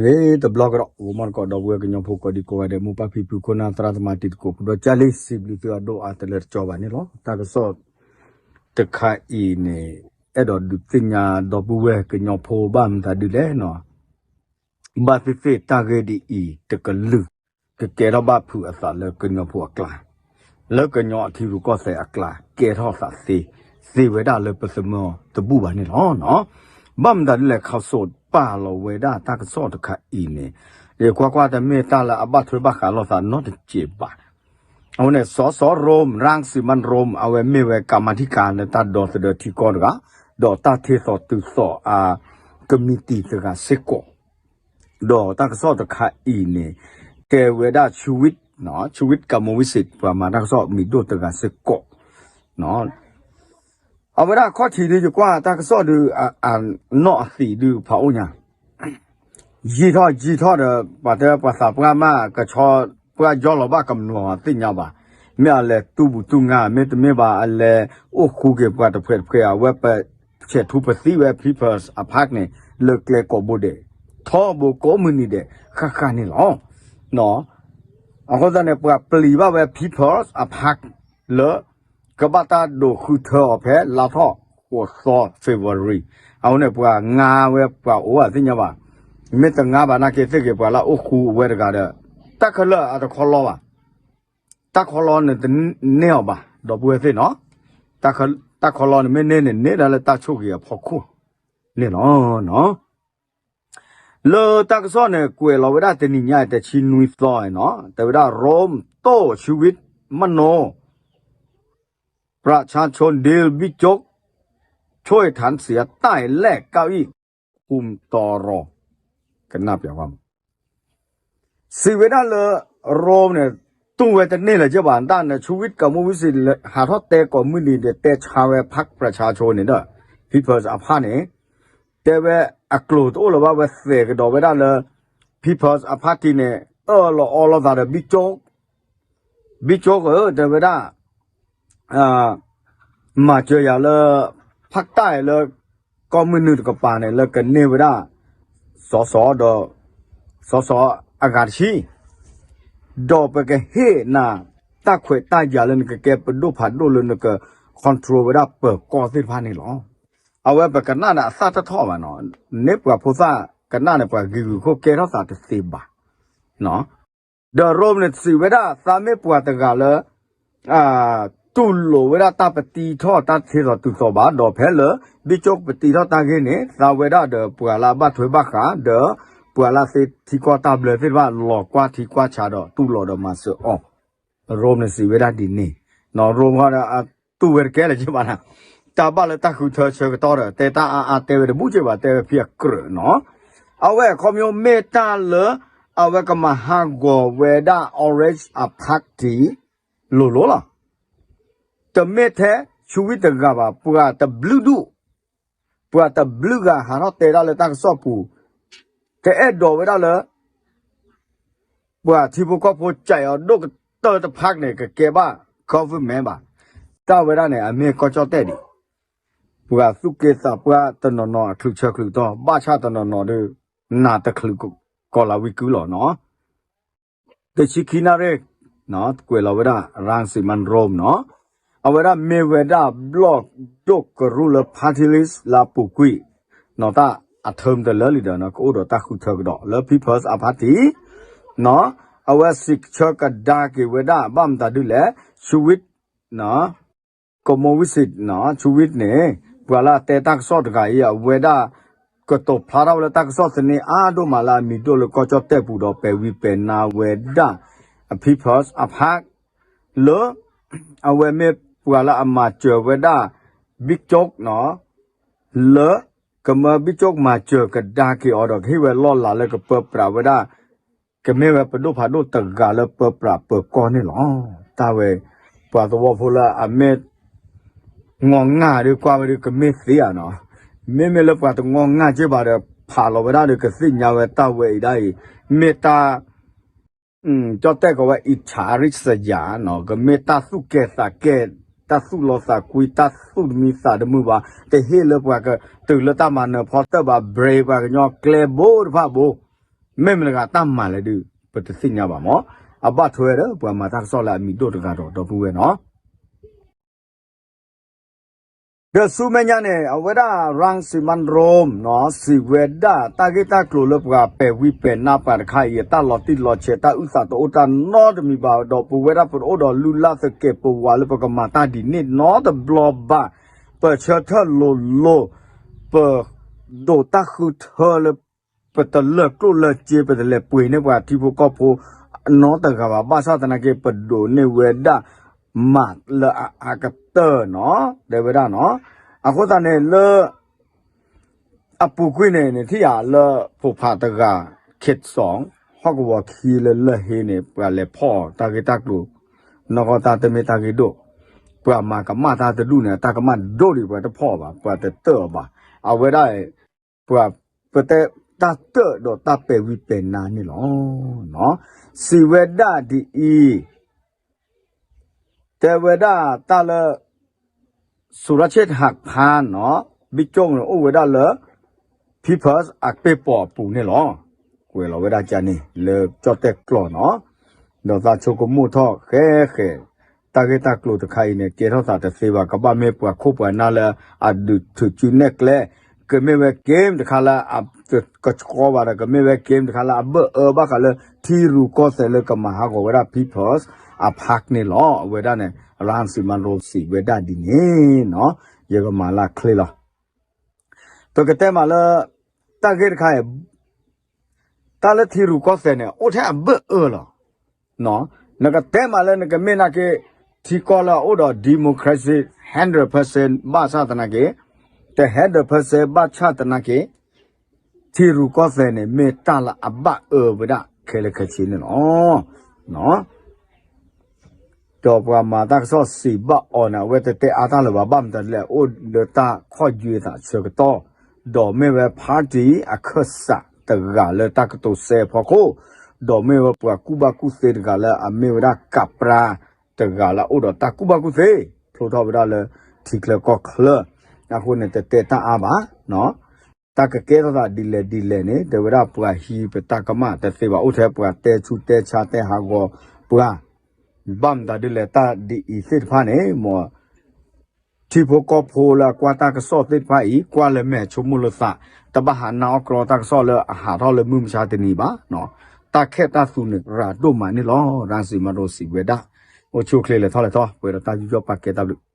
ဂ့ၤတဘျီကဒီး ဂီၤမီၢ်တကိး ဒီပုၢ်ဝဲၢ်ကညီဖိကိးဒံကိးဂၤဒဲး မိၢ်ပၢ်ဖံဖု ခိၣ်နၢ်သရၣ်သမါ တံၤသကိး ဖိဒိၣ်ကၢ်လံ စံးဘျုးသုအဒိၣ်အါတလၢတကၠီဘၣ်န့ၣ်လီၤ. တၢ်ကစီၣ်တခါအံၤန့ၣ် အဲၣ်ဒိးဒုးသ့ၣ်ညါဒီပုၢ်ဝဲၢ်ကညီဖိဘၣ်မတၤဒုလဲၣ်နီၤ ဘၣ်သ့ၣ်သ့ၣ်တၢ်ဂ့ၢ်ဒ်အံၤ တကလုာ် ကကဲထီၣ်ဘၣ်ဖုးအသးလၢကညီဖိအကျါ, လၢကညီအထံရူၢ်ကီၢ်သဲးအကျါ ကဲထီၣ်သးသ့, သ့ဝဲဒၣ်လၢပသမၢတဘူၣ်ဘၣ်န့ၣ်လီၤ. ဘၣ်မတၤဒ်လဲၣ် ခးစိာ်ပာ်လီၤဝဲဒၣ်တၢ်ကစီၣ်တခါအံၤန့ၣ် ယကွၢ်ကွၢ်တမ့ၢ်တၢ်လၢအဘၣ်ထွဲဘၣ်ဃးလိာ်သးနီတစဲးဘၣ်. အဃိန့ၣ် စီၤစီၤရိမ် ရၣ်စံမၣ်ရိမ် အဝဲမ့ၢ်ဝဲကမၤထံကၤလၢတၢ်ဒီသဒၢထံကီၢ်တဂၤ, ဒီးတၢ်ထ့သိးတုၤသိးအကမံးတံာ်တဂၤစ့ၢ်ကီး, ဒီးတၢ်ကစီၣ်တခါအံၤန့ၣ် ကဲဝဲဒၣ် ဆူဝံး ဆူဝံး ကမူဝံးစံး ပှၤမၤတၢ်ကစီၣ်မံၤဒိၣ်တဂၤစ့ၢ်ကီး အဝဲဒၣ်အခီၣ်ထံးဒုး ယကွၢ်တၢ်ကစီၣ်ဒုး အနီၣ်အသံးဒုးဖးအိၣ်ညါ, ယံာ်ထီၣ်ယံာ်ထီၣ်ဒီး ပှၤတဲပှၤသးပှၢ်မး ကဆီပှၢ်ယီၢ်လီၤဘၣ်ကမျီၤသ့ၣ်ညါဘၣ်, မ့ၢ်အလဲၤတူၢ်ဘူးတူၢ်ငါ မ့တမ့ၢ်ဘၣ် အလဲၤအိၣ်ဃူက့ၤပှၤတဖှဲးတဖှဲး အဝဲပဆဲးထူပသံဝဲ People's Park န့ၣ် လၢကျဲကိးဘိဒဲး ထီဘိကိးမုၢ်နံၤဒဲး ဃၣ်ဃၣ်န့ၣ်လီၤ. အဃိသတးန့ၣ် ပှၤပျံၤဘၣ်ဝဲ People's Park လၢ ကဘၣ်တၢ်ဒိးဃုထၢအီၤဖဲလါထီၣ်ဃိးသီ February, အဃိန့ၣ် ပှၤငါဝဲပှၤအိၣ်အသ့ၣ်ညါဘၣ်, မ့ၢ်တငါဘၣ်နာ်က့သ့ၣ်ဂ့ၤ ပှၤလၢအိၣ်ဃူဝဲတဂၤဒီး တၢ်ခဲလၢာ်အတခီလီဘၣ်, တၢ်ခီလီန့ၣ်တန့ၢ်အီၤဘၣ် ဒီပုၢ်ဝဲၢ်သ့ၣ်နီၤ, တၢ်ခီလီန့ၣ်မ့ၢ်န့ၢ်န့ၣ် န့ၢ်ဒၣ်လၢတၢ်ဆိၣ်ဂ့ၤအဖီခိၣ်န့ၣ်လီၤ. လၢတၢ်ကစီၣ်န့ၣ် ကွဲးလီၤဝဲဒၣ်တနံၤညါ တဆံနွံသီနီၤ တဲဝဲဒၣ် ရိမ်တိၢ် ဆူဝံး မနီၤ ประชาชนดีลบิ๊กโจ๊ก ช่วยถอนเสียใต้แลกเก้าอี้คุมตร ကနၣ်ပျးဝါ စံးဝဲဒၣ်လၢ ရိမ်န့ၣ် တူၢ်ဝဲတန့ၢ်လၢၤက့ဘၣ် တၢ်န့ၣ် ဆူဝံး ကမူဝံးစံး ဟးထီၣ်တဲကိးမုၢ်နံၤဒီး တဲဆါဝဲ พรรคประชาชนန့ၣ်ဒီး People's Park န့ၣ် တဲဝဲအကျိၤတအိၣ်လၢၤဘၣ် ဝဲသဲးကဒီးဝဲဒၣ်လၢ People's Party န့ၣ် အၢၣ်လီၤအီလီၤသးဒီး บิ๊กโจ๊ก บิ๊กโจ๊ก ဧၢ တဲဝဲဒၣ် မၤစၢၤယၤလၢ ဖးတၢ်လၢ ကီၢ်မုၢ်နုာ်တကပၤန့ၣ် လၢကန့ၢ်ဝဲဒၣ် စီၤစီၤဒီး စီၤစီၤအဂၤတဆံ ဒီးပကဟ့ၣ်နၤ တၢ်ခွဲးတၢ်ယာ်လၢနကကဲပဒိၣ်ဖးဒိၣ်လၢနက control ဝဲဒၣ်ပၢၤကီၢ်သ့ၣ်တဖၣ်န့ၣ်လီၤ. အဝဲပကနၣ်ဒီးအသၣ်တထီၣ်ဘၣ်နီၤ, န့ၢ်ပှၤဖိသၣ်ကနၣ်န့ၣ် ပှၤဂံၤဂုာ်ခိၣ်ကဲထီၣ်သးတသ့ဘၣ်. ဒီးရိမ်န့ၣ်စံးဝဲဒၣ် သးမ့ၢ်ပှၤတဂၤလၢ တူၢ်လိာ်ဝဲဒၣ်တၢ်ပတံထီၣ်တၢ်ထ့သိးတုၤသိးဘၣ် ဒီးဖဲလၢ บิ๊กโจ๊ก ပတံထီၣ်တၢ်ဂ့ၢ်န့ၣ် သးဝဲဒၣ်ဒီးပှၤလၢအဘၣ်ထွဲဘၣ်ဃး ဒီးပှၤလၢသ့ထံကီၢ်တၢ်ဘျၢသ့ၣ်တဖၣ် လီၤကွၢ်ထံကွၢ်ဆးဒီးတူၢ်လိာ်ဒီးမၤစၢၤအီၤ ရိမ်န့ၣ်စံးဝဲဒၣ်ဒ်န့ၣ်, ရိမ်ဟီဒီးအတူၢ်ဝဲတကဲလၢၤက့ဘၣ်နၤ, တၢ်ဘၣ်လၢတၢ်ဃုထၢဆၢကတီၢ်ဒီး တဲတၢ်အါအါတဲဝဲတဘူၣ်က့ဘၣ် တဲဝဲဖံအကြၢးနီၤ, အဝဲအခီပညီမ့ၢ်တၢ်လၢ အဝဲကမၤဟးဂီၤဝဲဒၣ် Orange Party လိၤလိၤလီၤ. တမ့ၢ်ထဲဆူဝံတဂၤဘၣ် ပှၤတဘျုးဒူၣ် ပှၤတဘျုးဂၤဟးထီၣ်တဲဒၣ်လၢတၢ်ကစီၣ်ပူၤ ကအဲၣ်ဒိးဝဲဒၣ်လၢ ပှၤထံဖိကီၢ်ဖိကဲးအီၤဒိၣ်ကတၢၢ်တဖၣ်န့ၣ် ကကဲဘၣ် government ဘၣ်. တၢ်ဝဲဒၣ်န့ၣ် အမ့ၢ်ကီၢ်ကၠီၣ်တဲၣ်ဒံး, ပှၤသူၣ်က့သးပှၢ်တနီၤနီၤအချုးဆၢချုးတီၤ ဘၣ်ဆၣ်တနီၤနီၤဒီး နးတချုးကီၤလၤဝံကုလီၤနီၤ. တဆံခံနၣ်ရံၣ် ကွဲးလီၤဝဲဒၣ် ရၣ်စံမၣ်ရိမ်နီၤ, အဝဲဒၣ်မ့ၢ်ဝဲဒၣ်ဘျီၣ်ဒိၣ်ကရူၢ်လၢ party list လၢအပူၤကွံာ် နီၤတၢ်အ term တလၢလံဒီး ကအိၣ်ဒီးတၢ်ဃုထၢကဒီးလၢ People's Party နီၤ, အဝဲစံးဆၢကဒါက့ၤဝဲဒၣ် ဘၣ်မတၤဒ်လဲၣ် ဆူဝံ ကမိဝံစံး ဆူဝံန့ၣ် ပှၤလၢအတဲတၢ်ကစီၣ်တဂၤအံၤ အဝဲဒၣ် ကတိၤဖျါထီၣ်ဝဲလၢတၢ်ကစီၣ်သန့အါဒိၣ်မးလၢအမံၤဒိၣ်လၢကီၢ်ကၠီၣ်တဲၣ်ပူၤဒီး ပဲာ်ဝံၤပဲာ်နါဝဲဒၣ် People's Park လၢ အဝဲမ့ၢ်ပှၤလၢအမၤစၢၤဝဲဒၣ် บิ๊กโจ๊ก နီၤ လၢ ကမၢ บิ๊กโจ๊ก မၤစၢၤကဒါက့ၤအီၤဒီး ကဟ့ၣ်ဝဲလီၢ်လၤလၢကပၢပြးဝဲဒၣ် ကမ့ၢ်ဝဲပဒိၣ်ဖးဒိၣ်တဂၤလၢပၢပြးပၢၤကီၢ်န့ၣ်လီၤ. တၢ်ဝဲ ပှၤသဝီဖိလၢအမ့ၢ် ငီၢ်ငၢ်ဒီးကွၢ်ဝဲဒီးကမ့ၢ်သ့ဧါနီၤ, မ့မ့ၢ်လၢပှၤတငီၢ်ငၢ်က့ဘၣ်ဒီး ဖးလီၤဝဲဒၣ်ဒီးကသ့ၣ်ညါဝဲတၢ်ဝဲအံၤဒၣ်အံၤ မ့ၢ်တၢ် ကၠီၣ်တဲၣ်ကိးဝဲ အံၣ်ထၣ်ရံၣ်စယၤ ကမ့ၢ်တၢ်သူၣ်ကဲၤသးကဲၤ တၢ်သူၣ်လီသးကွံ တၢ်သူၣ်တမံသးတမုာ်ဘၣ်, တဟ့ၣ်လၢပှၤကတုၤလၢတၢ်မၤနၢၤဖီတၢၣ်ဘၣ် ဘြဲၤပှၤကညီကျဲဘိတဖၣ်ဘိ, မ့ၢ်မတၤတဂၤတၢ်မၤလဲၣ်ဒုး ပတသ့ၣ်ညါဘၣ်မၢ်. အဘၣ်ထွဲဒီးပှၤမၤတၢ်ကစီၣ်လၢအမံၤဒိၣ်တဂၤဒီး ဒီပုၢ်ဝဲၢ်နီၤ. ဒီးဆူမဲာ်ညါန့ၣ် အဝဲဒၣ် ရၣ်စံမၣ်ရိၣ် စံးဝဲဒၣ် တၢ်ဂ့ၢ်တၢ်ကျိၤလၢပှၤပဲာ်ဝံပဲာ်နါပှၤတခါအံၤ တၢ်လီၤတံၢ်လီၤဆဲး တၢ်အုၣ်သးတအိၣ်တၢ်နီတမံၤဘၣ်ဒီး ပဝဲဒၣ်ပတအိၣ်ဒီးလုၢ်လၢ်သကဲးပဝးလၢပကမၤတၢ်ဒ်န့ၣ်နီတဘျီဘၣ်. ပဆၢထၢၣ်လိၤလိၤ ပဒိးတၢ်ဃုထၢလၢ ပတလၢာ်ကျိၣ်လၢာ်စ့ ပတလဲၤပှ့ၤန့ၢ်ပှၤထံဖိကီၢ်ဖိနီတဂၤဘၣ်. ဘၣ်ဆၣ်သနာ်က့ ပဒိးန့ၢ်ဝဲဒၣ်မးလၢအအါကတၢၢ်နီၤ တဲဝဲဒၣ်နီၤ. အဃိသတးန့ၣ်လၢ အပူၤကွံာ်န့ၣ် နထံၣ်ဧါလၢဖိဖးတဂၤ ခ့စီ ဟီၣ်ကဝီၤခံလၢလၢၢ်ဟ့န့ၣ် ပှၤလဲၤဖီၣ်တၢ်ဂ့ၢ်တၢ်ကျိၤ နီၢ်ကီၢ်တၢ်တမ့ၢ်တၢ်ဂ့ၢ်ဒိၣ်, ပှၤမၤကမၣ်တၢ်တဒူၣ်န့ၣ် တၢ်ကမၣ်ဒိၣ်ဒံး ပှၤတဖီၣ်ဘၣ် ပှၤတတၢၢ်အီၤဘၣ်. အဝဲဒၣ် ပှၤ ပတဲတၢ်တၢၢ်ဒီးတၢ်ပဲာ်ဝံပဲာ်နါန့ၣ်လီၤ. စံးဝဲဒၣ်ဒ်အံၤ တဲဝဲဒၣ်တၢ်လၢ စူၤရၣ်ဆ့ၣ်ဟးခါနီၤ ဘံၣ်ကၠိၣ်န့ၣ် အိၣ်ဝဲဒၣ်လၢ People's အကပ့ၢ်ပီၤအပူၤန့ၣ်လီၤ. ကွဲးလီၤဝဲဒၣ်ကန့ၣ် လၢကၠီၣ်တဲၣ်ကျီၢ်နီၤ, ဒီးသးဆိကမိၣ်ထီၣ်ဃဲဃဲ တၢ်ဂ့ၢ်တၢ်ကျိၤတခါအံၤန့ၣ် ကဲထီၣ်သးတသ့ဘၣ်, ကဘၣ်မ့ၢ်ပှၤခိၣ်ပှၤနၢ်လၢအဒုးထုးစုနဲၣ်ကျဲ, ကမ့ၢ်ဝဲ game တခါလၢအကဆှီဘၣ်ဒီး ကမ့ၢ်ဝဲ game တခါလၢအဘၢၣ်အၢဘၣ်ဃးလၢ ထံရူၢ်ကီၢ်သဲးလၢကမၤဟးဂီၤဝဲဒၣ် People's အ park န့ၣ်လီၤ. အဝဲဒၣ်န့ၣ် ရၣ်စံမၣ်ရိၣ် စံးဝဲဒၣ်ဒ်န့ၣ်နီၤ, ယကမၤလၢချ့လီၤ. ပကတဲမးလၢ တၢ်ဂ့ၢ်တခါအံၤ တၢ်လၢထံရူၢ်ကီၢ်သဲးန့ၣ် အိၣ်ထဲအဘၢၣ်အၢလီၤ. နကတဲမးလၢနကမ့ၢ်နာ်က့ ထံကီၢ်လၢအအိၣ်ဒီး democracy hundred percent ဘၣ်ဆၣ်သနာ်က့, တ hundred percent ဘၣ်ဆၣ်သနာ်က့ ထံရူၢ်ကီၢ်သဲးန့ၣ် မ့ၢ်တၢ်လၢအဘၣ်အၢဝဲဒၣ်ခဲလၢာ်ခဲဆ့န့ၣ်လီၤ. ဒီးပှၤမၤတၢ်ကစီၣ်စံးဘၣ်အီၤန့ၣ် အဝဲတတဲအါတၢ်လၢၤဘၣ်, ဘၣ်မတၤဒ်လဲၣ် အိၣ်လၢတၢ်ခီၣ်ယွဲသးဆၢကတီၢ်, ဒီးမ့ၢ်ဝဲ party အခၢၣ်စးတဂၤလၢတၢ်ကတိၤစဲအဖီခိၣ်, ဒီးမ့ၢ်ဝဲပှၤကူၣ်ဘၣ်ကူၣ်သ့တဂၤလၢအမ့ၢ်ဝဲဒၣ် ကးပြါတဂၤလၢအအိၣ်ဒီးတၢ်ကူၣ်ဘၣ်ကူၣ်သ့, ဖျိထီၣ်ဝဲဒၣ်လၢထံချၢကီၢ်ချၢ, အဃိန့ၣ် တတဲတၢ်အါဘၣ်. တၢ်ကကဲထီၣ်သးဒ်လဲၣ်ဒ်လဲၣ်န့ၣ် တဲဝဲဒၣ်ပှၤဟံးပတၢ်ကမၣ်တသ့ဘၣ်, အိၣ်ထဲပှၤတဲဆူတဲဆါတဲဟးဂီၤပှၤ, ဘၣ်မတၤဒ်လဲၣ် တၢ်ဒ်အံၤသ့ၣ်တဖၣ်န့ၣ် မ်ထံဖိကီၢ်ဖိလၢအကွၢ်တၢ်ကစီၣ်သ့ၣ်တဖၣ်အံၤ ကွၢ်လၢမဲာ်ဆိကမိၣ်လၢသး, တဘၣ်ဟးနါအီၣ်ကြီတၢ်ကစီၣ်လၢအဟးထီၣ်လၢမုၢ်မဆါတနံၤဘၣ်. တၢ်ခဲတၢ်သူန့ၣ် ရၤဒိၣ်မးန့ၣ်လီၤ. ရၣ်စံမၣ်ရိၣ် စံးဝဲဒၣ်, အိၣ်ဆူၣ်အိၣ်ချ့လဲၤထီၣ်လဲၤထီၣ် ပှဲၤဒီးတၢ်ယူးယီၣ်ပာ်ကဲတၢ်ဘျုး